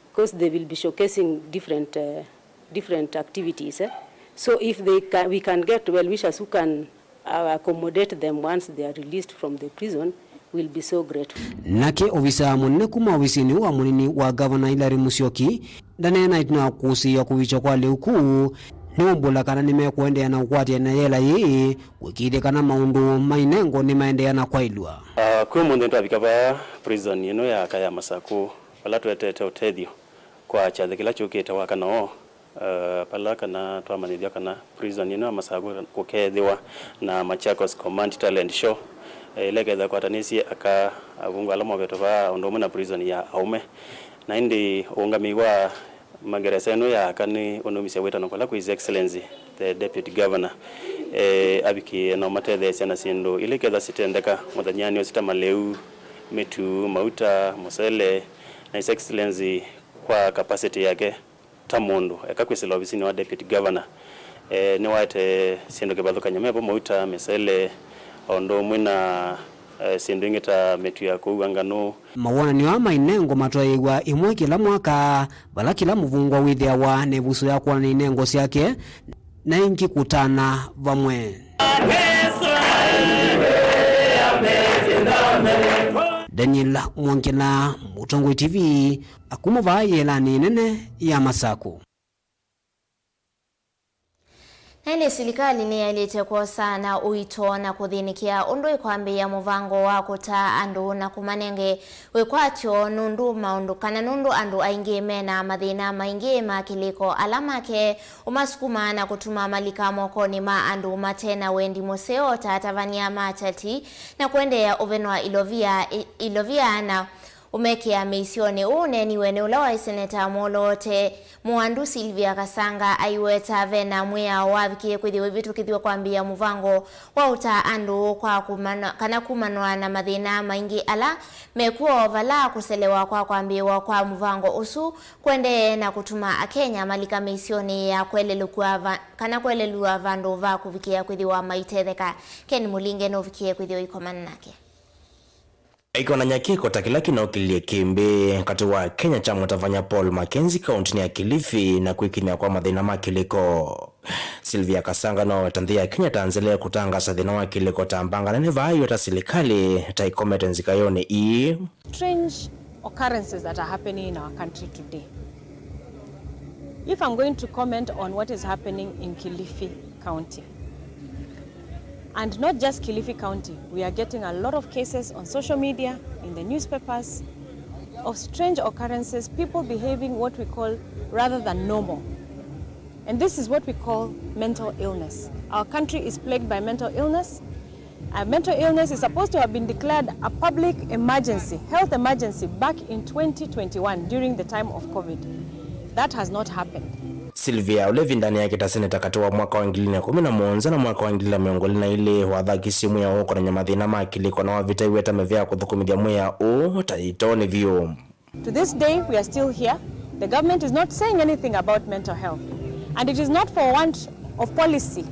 because they will be showcasing different, uh, different activities, eh? So if they can, we can get well-wishers who can, uh, accommodate them once they are released from the prison, we'll be so grateful. Nake ovisaa mũnene kuma ovisinĩ wa mũnini wa ngavana Hilary Musyoki ndaneena ĩtina wa kũsĩĩa kũvikya kwa lĩu kũu, nĩũmbũla kana nĩmekũendeea na kũkwatĩanĩa yela yĩĩ kũĩkĩĩthya kana maũndũ ma inengo nĩmaendeea na kwaĩlw'a. Ah, kwĩ ũmũnthĩ nĩtwavika vaa prison ĩno ya aka ya Masakũ, vala tũetete ũtethyo kwa kyathĩ kĩla kyũkĩte wakana oo, eh, vala kana twamanyĩthw'a kana prison ĩno ya Masakũ kũkeethĩwa na Machakos Command Talent Show, eh, ĩla ĩkethĩa kwatanĩsye aka avungwa ala movetwe vaa ũndũ ũmwe na prison ya aũme. Na ĩndĩ ũũngamĩi wa mageresa ĩno ya aka nĩ ũnaumisye wĩtano kũla kwĩ His Excellency the Deputy Governor, eh, avikĩe na ũmatetheesya na syĩndũ ila ikethĩa sitendeka mũthenyanĩ ũsu ta malĩu, mĩtu, mauta, mũsele, na His Excellency kwa capacity yake ta mũndũ eka kwĩsĩla ovisinĩ wa Deputy Governor, eh, nĩwaete syĩndũ kĩvathũkany'o, mevo mauta, mĩsele, o ũndũ ũmwe na, eh, syĩndũ ingĩ ta mĩtu ya kũua nganũ. Mawonany'o aa ma inengo matwaĩĩw'a ĩmwe kĩla mwaka, vala kĩla mũvungwa wĩthĩawa na ĩvuso ya kwonany'a inengo syake na ĩngĩ kũtana vamwe. Daniel Mwongela, Mũtongoi T V, akuma vaa yĩelanĩ ĩnene ya Masakũ. Na ĩndĩ silikalĩ nĩyaĩlĩte kwosa na ũito na kũthĩnĩkĩa ũndũ ĩkwambĩĩa mũvango wa kũtaa andũ na kũmanenge wĩkwatyo, nũndũ maũndũ, kana nũndũ andũ aingĩ mena mathĩna maingĩ ma kĩlĩko ala make ũmasukuma na kũtuma malika mokonĩ ma andũ mate na wendi mũseo, ta atavany'a ma kyati, na kũendeea ũvenwa ilovia, i-, ilovia na ũmekĩa mĩisyonĩ. Ũũ ũneeniwe nĩ ũla waĩ seneta mwoloote Mũandu Sylvia Kasanga aiweta ve na mwĩao wavikie kwĩthĩwa ĩvĩtũkĩthw'e kwambĩĩa mũvango wa ũtaa andũ kwa kumana-, kana kumanwa na mathĩna maingĩ ala mekw'o, vala kũselewa kwa kwambĩĩwa kwa mũvango ũsu kũendee na kũtuma Akenya malika mĩisyonĩ ya kwelelũkw'a va-, kana kwelelw'a vandũ va kũvikĩa kwĩthĩwa maitetheka. Ken Mũlinge nũvikie kwĩthĩwa ikomana nake. Aikonany'a kĩko ta kĩla kĩnaũkĩlilye kĩmbĩ katĩ wa Kenya kya mũtavany'a Paul Mackenzie kaũntĩnĩ ya Kilifi na kwĩkiny'a kwa mathĩna ma kĩlĩko. Sylvia Kasanga noweta nthĩ ya Kenya ta nzĩla ya kũtangaasa thĩna wa kĩlĩko ta mbanga nene vaa yu ta silikalĩ ta ĩkomete nzikayonĩ ii. Strange occurrences that are happening in our country today. If I'm going to comment on what is happening in Kilifi County, and not just Kilifi County, we are getting a lot of cases on social media, in the newspapers, of strange occurrences, people behaving what we call rather than normal. And this is what we call mental illness. Our country is plagued by mental illness. Uh, mental illness is supposed to have been declared a public emergency, health emergency, back in twenty twenty-one during the time of COVID. That has not happened. Sylvia, ũla ĩvindanĩ yake ta seneta katĩ wa mwaka wa ngili ilĩ na ĩkũmi na mũonza na mwaka wa ngili ilĩ na mĩongo ĩlĩ na ilĩ, wathakisye mwĩao ũkonany'a mathĩna ma kĩlĩko na wavĩta iweta mĩvĩa ya kũthũkũmĩthya mwĩao ũũ ta ĩtonĩ vyũ. To this day, we are still here. The government is not saying anything about mental health. And it is not for want of policy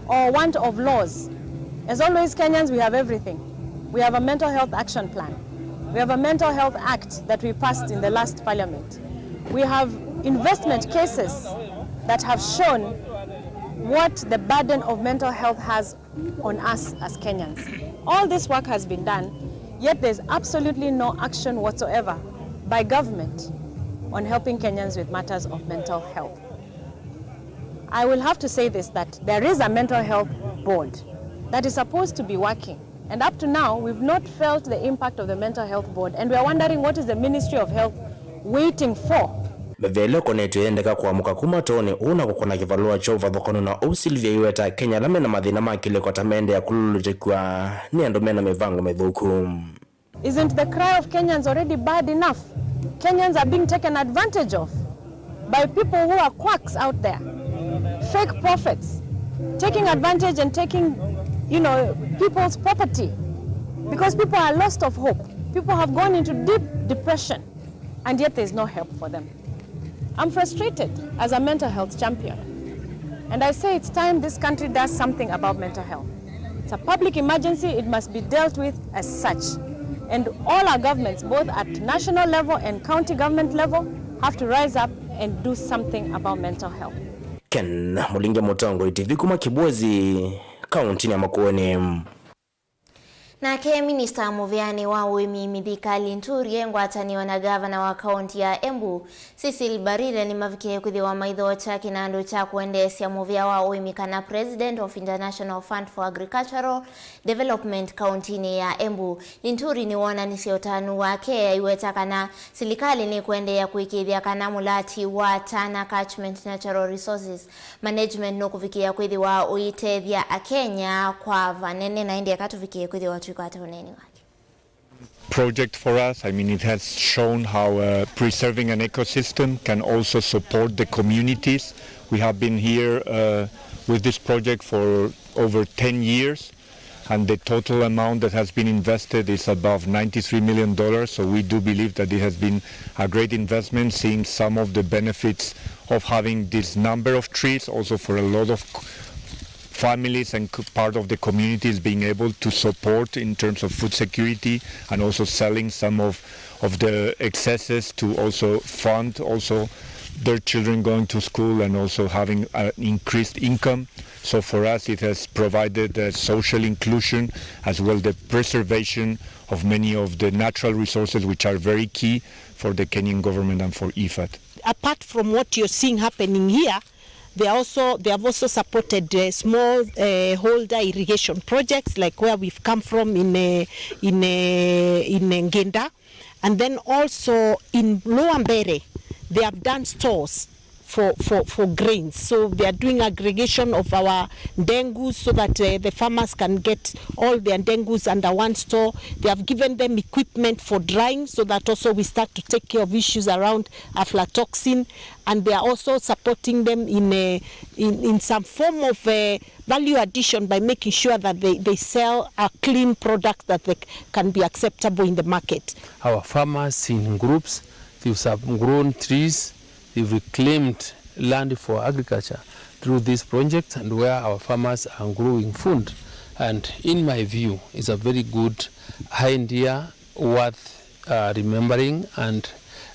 or want of laws. As always, Kenyans, we have everything. We have a mental health action plan. We have a mental health act that we passed in the last parliament. We have investment cases that have shown what the burden of mental health has on us as Kenyans. All this work has been done, yet there's absolutely no action whatsoever by government on helping Kenyans with matters of mental health. I will have to say this, that there is a mental health board that is supposed to be working. And up to now, we've not felt the impact of the mental health board, and we are wondering what is the Ministry of Health waiting for. Mĩvĩa ĩla ĩkonetw'e yendeka kũamũka kuma toonĩ ũũ na kũkũna kĩvalũa kya ũvathũkanu na ũu, Sylvia aiweta Akenya ala mena mathĩna ma kĩlĩko ta meendeea kũlũlũtĩkw'a nĩ andũ mena mĩvango mĩthũku. Isn't the cry of Kenyans already bad enough? Kenyans are being taken advantage of by people who are quacks out there, fake prophets, taking advantage and taking, you know, people's property, because people are lost of hope. People have gone into deep depression, and yet there's no help for them. I'm frustrated as a mental health champion, and I say it's time this country does something about mental health. It's a public emergency, it must be dealt with as such. And all our governments, both at national level and county government level, have to rise up and do something about mental health. Ken Mulinge, Mũtongoi T V, kuma Kibwezi, kaunti ya Makueni. Nake minista mũvĩanĩ wa ũĩmi Mithika Linturi e ngwatanĩo na gavana wa kaunti ya Embu, Cecily Mbarire, nĩmavikie kwĩthĩwa maithokya kĩnandũ kya kũendeesya mũvĩa wa ũĩmi kana President of International Fund for Agricultural Development kauntinĩ ya Embu. Linturi nĩwoonanisye ũtanu wake aiweta kana silikalĩ nĩkũendeea kũĩkĩĩthya kana mũlati wa Tana Catchment Natural Resources Management nũkũvikĩĩa kwĩthĩwa ũitethya Akenya kwa vanene. Na ĩndĩ eka tũvikĩe kwĩthĩwa twĩkwata ũneeni wake. Project for us. I mean, it has shown how, uh, preserving an ecosystem can also support the communities. We have been here, uh, with this project for over ten years, and the total amount that has been invested is above ninety-three million dollars. So we do believe that it has been a great investment, seeing some of the benefits of having this number of trees, also for a lot of c-, families and c-, part of the communities being able to support in terms of food security, and also selling some of, of the excesses to also fund also their children going to school and also having an increased income. So for us, it has provided, uh, social inclusion as well the preservation of many of the natural resources which are very key for the Kenyan government and for IFAD. Apart from what you're seeing happening here, they are also, they have also supported, uh, small, uh, holder irrigation projects like where we've come from in, uh, in, uh, in, uh, Nginda. And then also in Lower Mbeere, they have done stores for, for, for grains. So they are doing aggregation of our ndengus so that, uh, the farmers can get all their ndengus under one store. They have given them equipment for drying so that also we start to take care of issues around aflatoxin. And they are also supporting them in, uh, in, in some form of, uh, value addition by making sure that they, they sell a clean product that they c-, can be acceptable in the market. Our farmers in groups, they've sub-, grown trees, they've reclaimed land for agriculture through this project, and where our farmers are growing food. And in my view, it's a very good idea worth, uh, remembering and,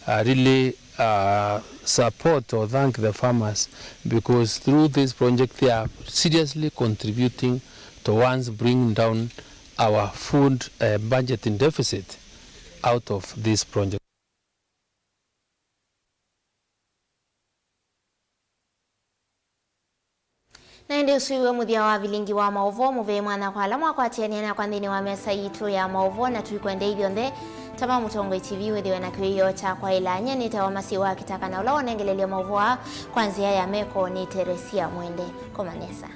uh, really, uh, support or thank the farmers, because through this project they are seriously contributing towards bringing down our food, uh, budgeting deficit out of this project. Na ĩndĩ ũsu iwe mũthya wa vilingi wa maũvoo. Mũvei mwanya kwa ala mwakwatĩanĩa nakwa nthĩnĩ wa mesa yitũ ya maũvoo, na tũikwendea ithyonthe. Tavaa Mũtongoi T V wĩthĩwe na kĩĩo kya kwaĩla. Nyie nĩtawa Masiwa Kĩtaka, na ũla wonengelelya maũvoo aa kwa nzĩa ya meko nĩ Teresia Mwende. Koma nesa.